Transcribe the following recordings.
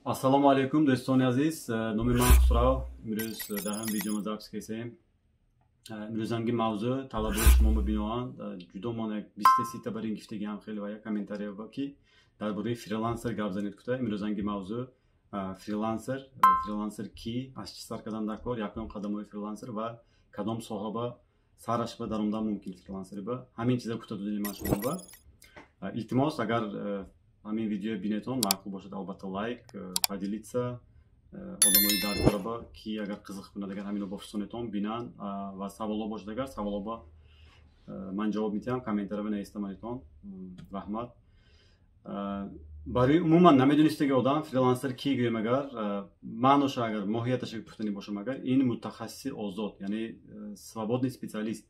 Ассалому алайкум, дӯстони азиз. Номи ман Хусрав. Имрӯз дар ҳам видеомо запис кесем. Имрӯзанги мавзӯъ талабои шумо биноан ҷудо мон як бисту сита бар ин гифтагиам хеле ва як комментария ки дар бораи фрилансер гап занед кута. Имрӯзанги мавзӯъ фрилансер, фрилансер ки, аз чӣ сар кардан дар кор, якум қадамҳои фрилансер ва кадом соҳа ба сараш ба даромадан мумкин фрилансери ба. Ҳамин чиза кута додани ман шумо ба. Илтимос, агар ҳамин видео бинетон маъқул бошад, албатта, лайк, поделиться, одамои даркораба ки агар қизиқ кунад, агар ҳамино бофсонетон бинанд ва саволо бошад, агар саволоба ман ҷавоб медиҳам, комментария нависта манетон. Раҳмат. Барои умуман намедонистаги одам фрилансер ки гӯем, агар маъноша, агар моҳияташа гуфтанӣ бошам, агар ин мутахассиси озод, яъне свободный специалист,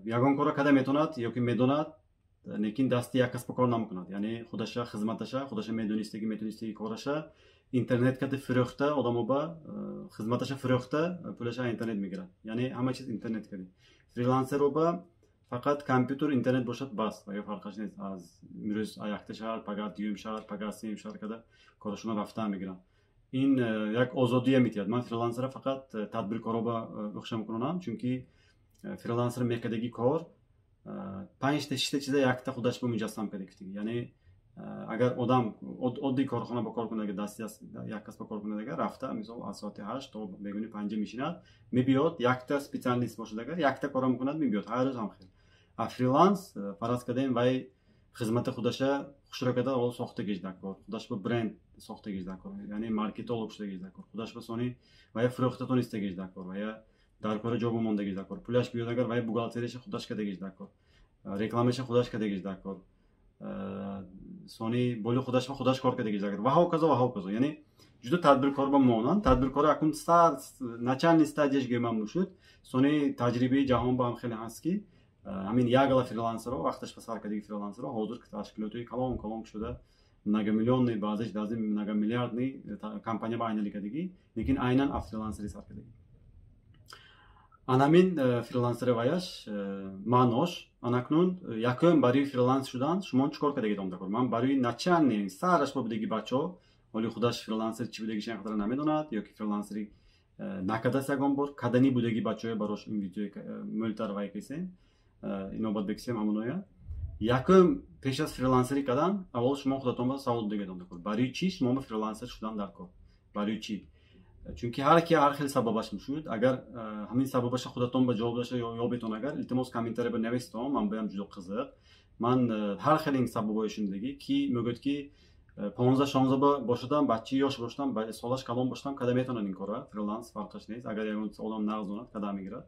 ягон корро када метавонад ё ки медонад, лекин дасти як кас ба кор намекунад, яъне худаша, хизматаша, худаша медонистаги, метонистаги кораша интернет кати фурӯхта, одамоба хизматаша фурӯхта, пулаша интернет мегирад, яъне ҳама чиз интернет кади. Фрилансероба фақат компютер, интернет бошад, бас, ва ё фарқаш нест, аз имрӯз якта шаҳр, пага дуюм шаҳр, пага сеюм шаҳр када корашона рафта мегиранд. Ин як озодия метиҳад. Ман фрилансера фақат тадбиркороба ӯхша мекунонам, чунки фрилансер мекадаги кор панҷта, шишта чиза якта худаш ба муҷассам карда гифтаги. Яъне агар одам оддии корхона ба кор кунад, дасти як кас ба кор кунад, агар рафта, мисол, аз соати 8 то бегуни 5 мешинад, мебиёд, якта специалист бошад, агар якта кора мекунад, мебиёд, ҳар рӯз ҳам хел. А фриланс, фараз кардем, вай хизмати худаша хушро карда сохтагиш дар кор, худаш ба бренд сохтагиш дар кор, яъне маркетолог шудагиш дар кор, худаш ба сони вая фурӯхта тонистагиш дар кор, вая дар кори ҷо бомондагиш дар кор, пулаш биёд, агар вай бухгалтерияша худаш кардагиш дар кор, рекламаша худаш кардагиш дар кор, сони боли худаш ба худаш кор кардагиш дар кор ва ҳоказо, ва ҳоказо. Яъне ҷудо тадбиркор ба монанд. Тадбиркор акун сар начальный стадияш гӯямам мушуд. Сони таҷрибаи ҷаҳон ба ҳам хеле ҳаст, ки ҳамин ягала фрилансеро, вақташ ба сар кардаги фрилансеро ҳозир ташкилотҳои калон калон шуда, многомиллионный, баъзеш дази многомиллиардный компания ба айнали кардагӣ, лекин айнан аз фрилансери сар кардагӣ. Анамин фрилансери ваяш маънош. Анакнун якум, барои фриланс шудан шумо чӣ кор кардагид омдакор? Ман барои начальный сараш ба будаги бачаҳо, ҳоли худаш фрилансер чӣ будагиш ин қадар намедонад ё ки фрилансери накардаст ягон бор, каданӣ будаги бачаҳои барош ин видеои мӯлтар вай кесем, инобат бикисем ҳамоноя. Якум, пеш аз фрилансерӣ кардан, аввал шумо худатон ба савол додагид омдакор: барои чӣ шумо фрилансер шудан дар кор, барои чӣ? Чунки ҳар ки ҳар хел сабабаш мешуд. Агар ҳамин сабабаша худатон ба ҷавоб даша ёбетон, агар, илтимос, комментария ба навистон, ман баям ҷудо қизиқ. Ман ҳар хел ин сабабҳое шунидагӣ, ки мегӯяд, ки 15-16 ба бошадам, бачаи ёш бошадам, солаш калон бошадам, када метавонад ин кора, фриланс фарқаш нест, агар ягон одам нағз донад, када мегирад.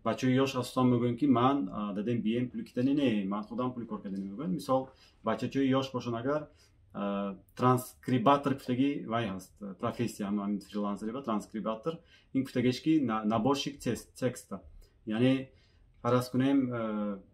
Бачаҳои ёш асосан мегӯянд, ки ман дадем бием пули китани не, ман худам пули кор кардани мегӯянд. Мисол, бачачаҳои ёш бошанд, агар транскрибатор гуфтагӣ вай ҳаст, профессия ҳамин фрилансери ба транскрибатор. Ин гуфтагиш, ки наборщик текста, яъне фараз кунем,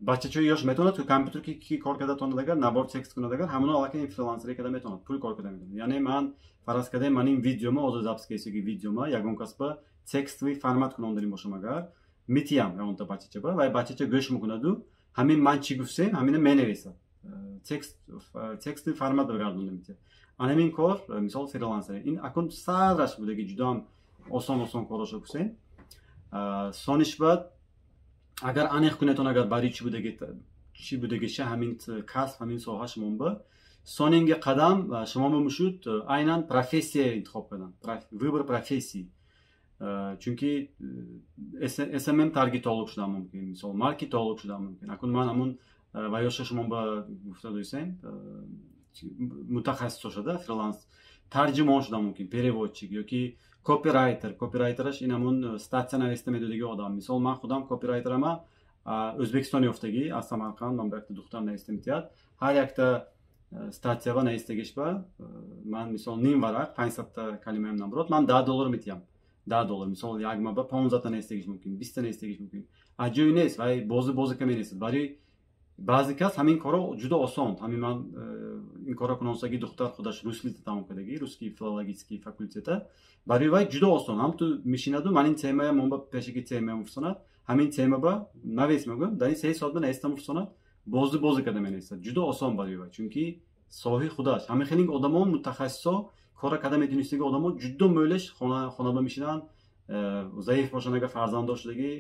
бачачаҳои ёш метавонад компютер ки кор карда тонад, агар набор текст кунад, агар ҳамоно аллакай ин фрилансери карда метавонад, пул кор карда метавонад. Яъне ман, фараз кардем, ман ин видеома, ҳозир запись кесаги видеома, ягон кас ба текстовый формат кунонданӣ бошам, агар метиям ягонта бачачаба, вай бачача гӯш мекунаду ҳамин ман чӣ гуфтем, ҳамина менависад, текст, текстовый формат бигардонда метиҳад. Анамин кор, мисол, фрилансер ин акун сараш будаги, ҷудоам осон осон корашо кусем. Сониш баъд, агар аниқ кунетон, агар барои чӣ будаги, чӣ будагиша ҳамин касб, ҳамин соҳа шумонба, сонинги қадам шумо мемушуд айнан профессия интихоб кардан, выбор профессии. Чунки СММ таргетолог шудан мумкин, мисол, маркетолог шудан мумкин. Акун ман ҳамун ваёша шумо ба гуфта дойсем, мутахассисо шуда, фриланс тарҷимон шудан мумкин, переводчик ёки копирайтер. Копирайтераш ин ҳамун статья нависта медодаги одам. Мисол, ман худам копирайтерама Ӯзбекистон ёфтагӣ, аз Самарқанд ман ба якта духтар нависта метиҳад. Ҳар якта статьява навистагишба ман, мисол, ним варақ, 500-та калимаам набурод, ман 10 доллар метиҳам, 10 доллар. Мисол, як маба 15-та навистагиш мумкин, 20-та навистагиш мумкин, аҷои нест, вай бозӣ бозӣ ка менависад. Барои баъзе кас ҳамин коро ҷудо осон. Ҳамин ман ин корро кунонсаги духтар худаш руслита тамом кардагӣ, русский филологический факультета, барои вай ҷудо осон. Ҳам ту мешинаду ман ин темая мон ба пешаки темая мефурсонад, ҳамин тема ба навис мегӯям, дар ин 3 соат ба нависта мефурсонад, бозӣ бозӣ карда менависад, ҷудо осон барои вай, чунки соҳаи худаш. Ҳамин хеле одамон, мутахассисо. Кора када метунистиги одамо ҷудо мӯлеш хона мешинанд, заиф бошанд, агар фарзанддор шудагӣ,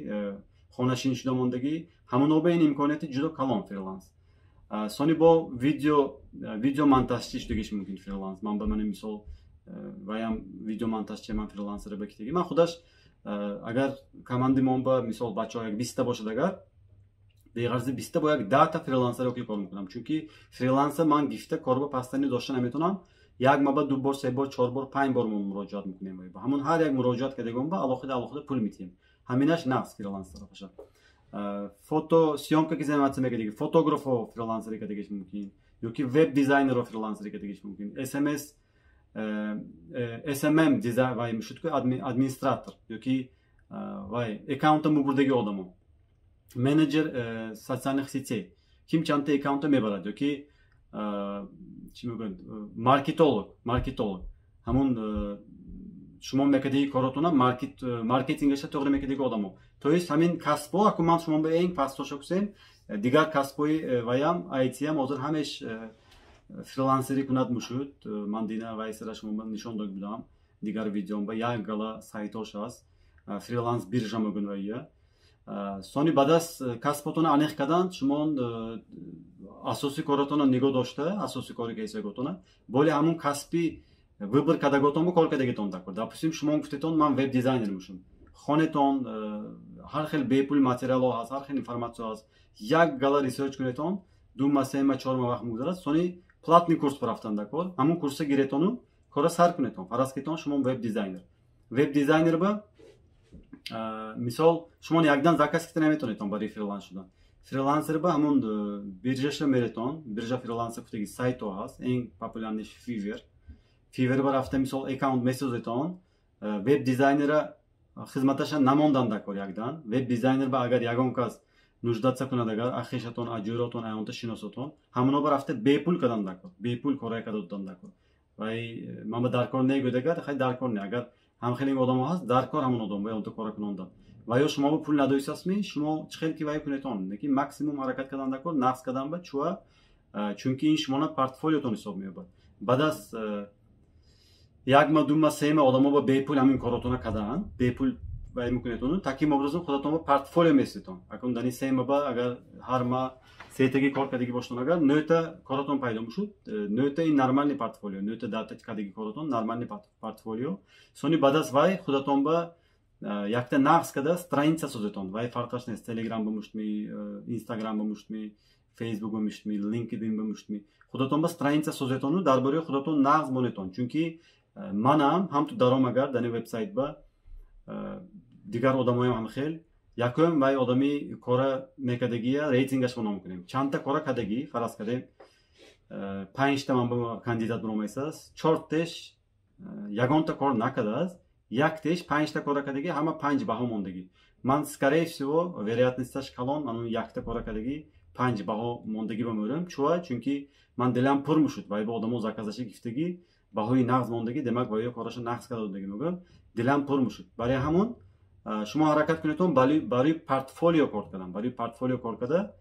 хонашин шуда мондагӣ, ҳамоно ба ин имконияти ҷудо калон фриланс. Сони бо видео монтажчӣ шудагиш мумкин фриланс. Ман ба мани мисол ваям видео монтажчи, ман фрилансер бакитагӣ. Ман худаш агар команди мон ба мисол бачаҳо як 20-та бошад, агар беғарзи 20-та бо як 10-та фрилансер ки кор мекунам, чунки фрилансер ман гифта корба пастани дошта наметавонам. Як маба ду бор, се бор, чор бор, панҷ бор мо муроҷиат мекунем. Ҳамон ҳар як муроҷиат кардагон ба алоҳида алоҳида пул метиҳем. Ҳаминаш нақс фриланс тарафаша. Фото съёмка ки заниматься мекардиги, фотографо фрилансери кардагиш мумкин, ёки веб дизайнеро фрилансери кардагиш мумкин, смс SMM дизайн вай мешуд ки администратор ёки вай аккаунта мубурдаги одамо, менеҷер социальных сетей, ким чандта аккаунта мебарад, ёки чӣ мегӯянд, маркетолог, ҳамун шумо мекардиги коротона маркетингаша тоғри мекардиги одамо. То есть ҳамин касбҳо аку ман шумо ба эн пастоша кусем, дигар касбҳои ваям айтиам ҳозир ҳамеш фрилансерӣ кунад мушуд. Ман дина вай сара шумо нишон дод будам дигар видеом, ба як гала сайтош аст, фриланс биржа мегӯн вая. Сони баъд аз касботона аниқ кардан, шумо асоси коротона нигоҳ дошта, асоси кори ки ҳисоботона боли ҳамун касби выбор кардаготон кор кардагитон дакор. Допустим, шумо гуфтетон, ман веб дизайнер мешум, хонетон, ҳар хел бепул материалҳо ҳаст, ҳар хел информатсия ҳаст, як гала research кунетон, 2 ма, 3 ма, 4 ма вақт мегузарад, сони платный курс рафтан дакор, ҳамун курса гиретону кора сар кунетон. Фараз кетон, шумо веб дизайнер. Веб дизайнер ба мисол шумо якдан заказ кита наметонетон барои фриланс шудан. Фрилансер ба ҳамун биржаша меретон, биржа фрилансер гуфтаги сайтҳо ҳаст, эн популярный ш Fiverr. Fiverr ба рафта, мисол, аккаунт месозетон, веб дизайнера хизматаша намондан дакор якдан. Веб дизайнер ба агар ягон кас нуждаться кунад, агар ахешатон, аҷӯротон, аёнта шиносотон, ҳамоно ба рафта бепул кадан дакор, бепул корое карда додан дакор. Вай ман ба даркор негӯд, агар хай даркор не, агар ҳамхеле одамо ҳаст даркор, ҳамон одам вай онта кора кунондан. Ва ё шумо ба пул надоистастми, шумо чӣ хел ки вай кунетон, лекин максимум ҳаракат кардан дакор, нақс кардан ба чуа, чунки ин шумона портфолиотон ҳисоб меёбад. Баъд аз як ма, 2 ма, 3 ма одамо ба бепул ҳамин коротона кардаанд, бепул вай мекунетон, таким образом худатон ба портфолио меситон. Акун дани 3 ма ба агар ҳар ма сетаги кор кардагӣ бошетон, агар нӯта коротон пайдо мешуд, нӯта ин нормальный портфолио, нӯта дата кардагӣ коротон нормальный портфолио. Сони баъд аз вай худатон ба якта нақс карда страница созетон. Вай фарқаш нест, Телеграм бимуштми, Инстаграм бимуштми, Фейсбук бимуштми, Линкедин бимуштми, худатон ба страница созетону дар бораи худатон нағз монетон. Чунки манам ҳамту даром агар дар ин вебсайт ба дигар одамоям ҳам хел якум вай одами кора мекардагия рейтингаш мо ном кунем, чандта кора кардагӣ. Фараз кардем, панҷта ман ба кандидат баромайсааст, чортеш ягонта кор накардааст, яктеш панҷта кора кардагӣ, ҳама панҷ баҳо мондагӣ. Ман, скорее всего, вероятность аш калон, ман якта кора кардагӣ, панҷ баҳо мондагӣ ба мӯрам. Чуа? Чунки ман дилам пур мешуд, вай ба одамо заказаша гифтагӣ, баҳои нағз мондагӣ, демак ваё кораша нағз карда додагӣ мегӯям, дилам пур мешуд. Барои ҳамон шумо ҳаракат кунедон барои портфолио кор кардан, барои портфолио кор карда,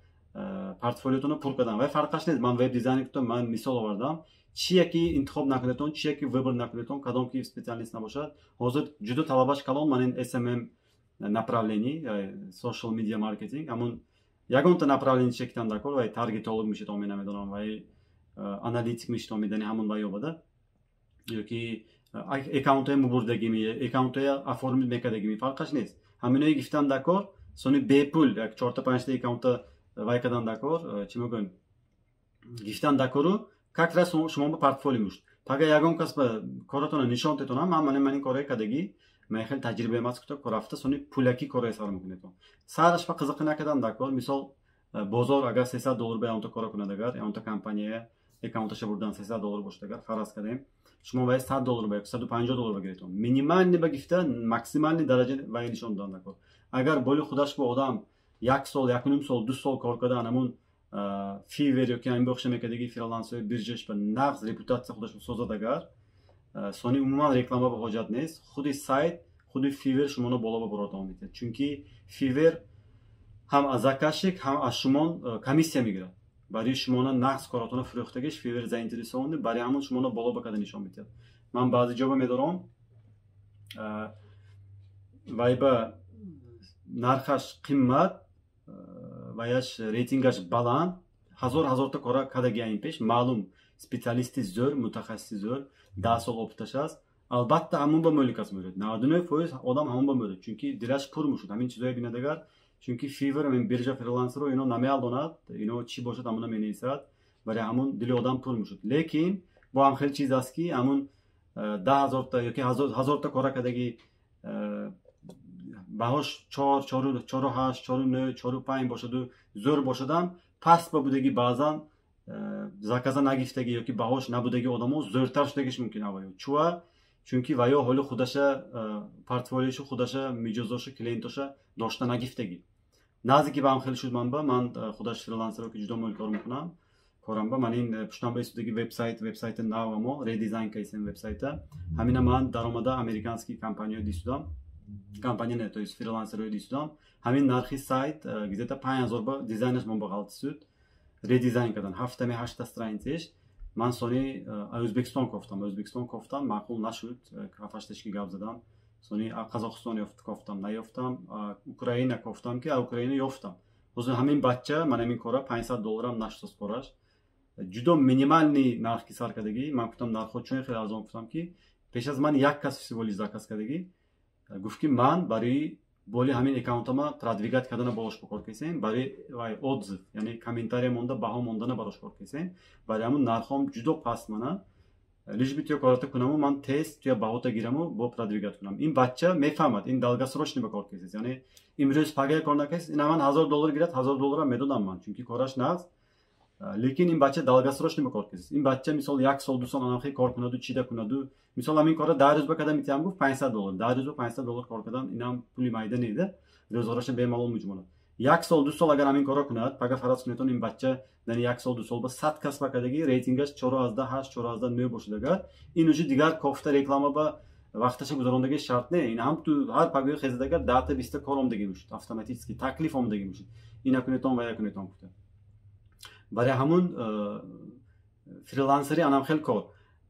портфолиотонро пур кардан. Вай фарқаш нест, ман веб дизайнер гуфтам, ман мисол овардам. Чие ки интихоб накунедон, чие ки выбор накунедон, кадом ки специалист набошад, ҳозир ҷудо талабаш калон. Ман ин SMM направление, social media marketing, ҳамун ягонта направление чекитан дакор, вай таргетолог мешитон, намедонам, вай аналитик мешитон, медани ҳамун вай ёбада, ёки аккаунтҳои мубурдагими, аккаунтҳои оформить мекардагими, фарқаш нест, ҳаминое гифтан дакор. Сони бепул як чорта панҷта аккаунта вай кардан дакор, чӣ мегӯем, гифтан дакору как раз шумо ба портфолио мушт. Пага ягон кас ба коротона нишон тетонам, ман ман ин корое кардагӣ, ман хеле таҷрибаем аст, кута рафта сони пулакӣ корое сар мекунетон. Сараш ба қизиқӣ накардан дакор. Мисол, бозор агар 300 доллар ба ягонта кора кунад, агар ягонта компания аккаунташа бурдан 300 доллар бошад, агар фараз кардем, шумо вай 100 доллар ба 150 доллар багиретон. Минимальный ба гифта максимальный дараҷа вай нишон додан дакор. Агар боли худаш ба одам як сол, 1,5 сол, 2 сол кор карда, анамун Fiverr ёки ҳамин бохша мекардаги фрилансҳои биржаш ба нағз репутатсия худашро созад, агар сони умуман реклама ба ҳоҷат нест, худи сайт, худи Fiverr шуморо боло ба буротон метиҳад, чунки Fiverr ҳам аз заказчик, ҳам аз шумон комиссия мегирад. Барои шумона нағз коротона фурӯхтагиш Fiverr заинтересованный, барои ҳамон шумона боло ба када нишон медиҳад. Ман баъзе ҷоба медорам, вайба нархаш қиммат, ваяш рейтингаш баланд, ҳазор ҳазорта кора кадаги ин пеш, маълум специалисти зӯр, мутахассиси зӯр, 10 сол опыташ аст. Албатта, ҳамон ба мӯлик аст мӯред, 99% одам ҳамон ба мӯред, чунки дилаш пур мешуд ҳамин чизое бинадагар. Чунки Fiverr, биржа фрилансеро ино намеалдонад, ино чӣ бошад, ҳамона менависад. Барои ҳамон дили одам пур мешуд. Лекин бо ҳам хеле чиз аст, ки ҳамон 10 000та ёки ҳазорта кора кадаги баҳош чор, чору ҳашт, чору нӯ, чору панҷ бошаду зӯр бошадам, паст ба будаги, баъзан заказа нагифтаги ёки баҳош набудаги одамо зӯртар шудагиш мумкин аваю. Чуа? Чунки ваё ҳоли худаша портфолиошу, худаша миҷозошу, клиентоша дошта нагифтагӣ. Наздики ба ҳам хеле шуд. Манба ман худаш фрилансеро ки ҷудо мол кор мекунам, корамба ман ин пуштанба истудаги вебсайт, вебсайти навамо редизайн кайсем вебсайта. Ҳамина ман даромада американский компаниё дистудам, компания не, то есть фрилансерои дистудам. Ҳамин нархи сайт где-то 5000 ба дизайнаш мон ба ғалти суд редизайн кардан, ҳафтами ҳашта страницаш. Ман сони Ӯзбекистон кофтам, Ӯзбекистон кофтам, маъқул нашуд, ҳафташташки гап задам. Сони Қазоқистон кофтам, наёфтам. Украина кофтам, ки Украина ёфтам. Ҳозир ҳамин бача ман ҳамин кора 500 долларам нашудааст. Кораш ҷудо минимальный нарх ки сар кардагӣ. Ман гуфтам, нархҳо чун хеле арзон. Гуфтам, ки пеш аз ман як кас всего лишь заказ кардагӣ. Гуфт, ки ман барои боли ҳамин аккаунтама продвигать кардана болош кор кесем, барои вай отзыв, яъне комментария монда, баҳо мондана барош кор кесем. Барои ҳамун нархҳом ҷудо паст мана, лишь бы туя кората кунаму ман тест туя баҳота гираму бо продвигать кунам. Ин бача мефаҳмад, ин долгосрочный ба кор кесес, яъне имрӯз пагая кор накес. Ина ман 1000 доллар гирад, 1000 долларам медодам ман, чунки кораш нағз. Лекин ин бача долгосрочный ба кор кесес. Ин бача мисол як сол, 2 сол анамхе кор кунаду, чида кунаду, мисол ҳамин кора 10 рӯз ба када метиҳам, гуфт, 500 доллар. 10 рӯз ба 500 доллар кор кардан инам пули майда неда, рӯзгораша бемалол муҷмонад. Як сол, 2 сол агар ҳамин корро кунад, пага фараз кунедон, ин бача яъне як сол, 2 сол ба 100 кас ба кадаги, рейтингаш 4,8, 4,9 бошад агар, ин уже дигар кофта реклама ба вақташа гузарондаги шарт не. Ин ҳам ту ҳар пагои хезад агар, 10та, 20та кор омдагӣ мешуд, автоматически таклиф омдагӣ мешуд, ина кунетон ва я кунетон гуфта. Барои ҳамун фрилансери анам хел кор.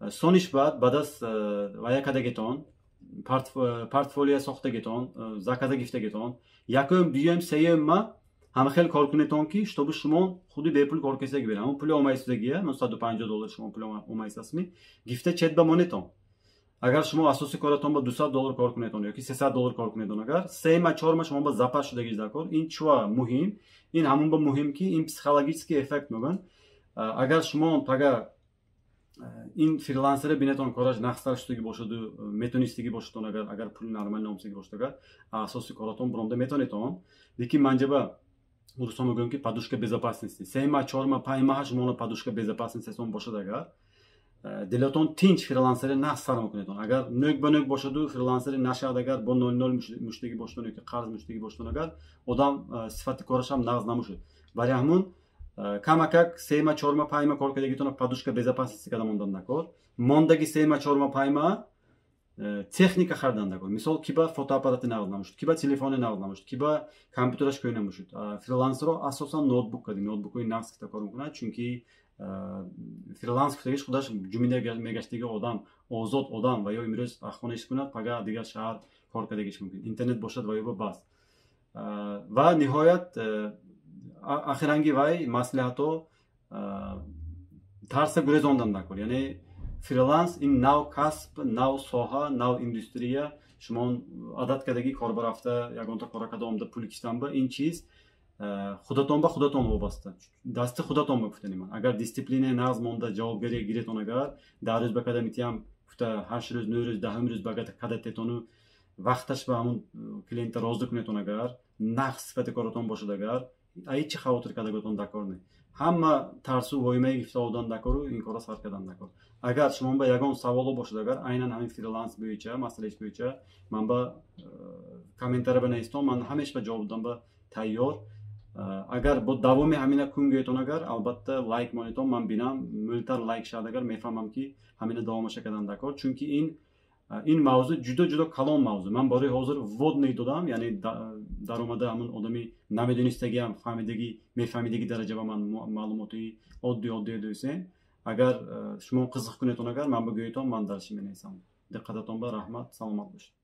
Сониш баъд аз вая кадагитон, портфолио сохтагитон, заказа гифтагитон, якум, дуюм, сеюм ма ҳама хел кор кунетон, ки чтобы шумо худи бепул кор кесаги берем. Ҳамон пули омайсудагия, 950 доллар шумо пули омайсасми, гифта чет ба монетон. Агар шумо асоси коратон ба 200 доллар кор кунетон ёки 300 доллар кор кунетон, агар 3 ма, 4 ма шумо ба запас шудагиш дар кор. Ин чуа муҳим? Ин ҳамон ба муҳим, ки ин психологический эффект мегӯянд. Агар шумо пага ин фрилансере бинетон, кораш нақстар шудагӣ бошаду метонистагӣ бошадон, агар пули нормал номсагӣ бошад, агар асоси коратон буромда метонетон. Лекин манҷаба урусо мегӯям, ки подушка безопасности 3 ма, 4 ма, 5 маҳа шумо подушка безопасности бошад агар, дилатон тинч, фрилансери нақс сар мекунедон. Агар нӯк ба нӯк бошаду фрилансери нашавад агар, бо нол нол муштагӣ бошадон ёки қарз муштагӣ бошадон агар, одам сифати корашам нағз намушуд. Барои ҳамун камакак 3 ма, 4 ма, 5 ма кор кардагитона подушка безопасности када мондан накор. Мондаги 3 ма, 4 ма, 5 ма техника харидан накор. Мисол, ки ба фотоаппарати нағз намушуд, ки ба телефони нағз намушуд, ки ба компютераш кӯй намушуд. Фрилансеро асосан ноутбук кардем, ноутбукҳои нағз кита кор мекунад, чунки фриланс гуфтагиш худаш ҷумида мегаштаги одам, озод одам ва ё имрӯз хона иш кунад, пага дигар шаҳр кор кардагиш мумкин. Интернет бошад ва ё бас. Ва ниҳоят, ахиранги вай маслиҳато, тарса гурезондан накор. Яъне фриланс ин нав касб, нав соҳа, нав индустрия. Шумо одат кардагӣ кор барафта, ягонта кора карда омда, пули киштанба, ин чиз худатон ба худатон вобаста, дасти худатон ба гуфтани ман. Агар дисциплинаи нағз монда, ҷавобгария гиретон агар, 10 рӯз ба када митиям гуфта, 8 рӯз, 9 рӯз, 10-ум рӯз ба када тетону вақташ ба ҳамун клиента розӣ кунетон агар, нағз сифати коротон бошад агар, ҳеҷ хавотир кардаготон дакор не. Ҳама тарсу воимае гифта одан дакору ин корро сар кардан дакор. Агар шумо ба ягон саволо бошад агар, айнан ҳамин фриланс буюча, масъалаиш буюча, ман ба комментария банавистон, ман ҳамеш ба ҷавоб додан ба тайёр. Агар бо давоми ҳамина кун гӯетон агар, албатта, лайк монетон, ман бинам, мӯлтар лайк шавад агар, мефаҳмам, ки ҳамина давомаша кардан дакор, чунки ин Ин мавзӯъ ҷудо ҷудо калон мавзӯъ. Ман барои ҳозир вводный додам, яъне даромада ҳамун одами намедонистагиам фаҳмидагӣ, мефаҳмидагӣ дараҷа ба ман маълумоти оддӣ оддӣ дӯсем. Агар шумо қизиқ кунедон, агар ман бигӯедон, ман дарши менависам. Диққататон ба раҳмат, саломат бошед.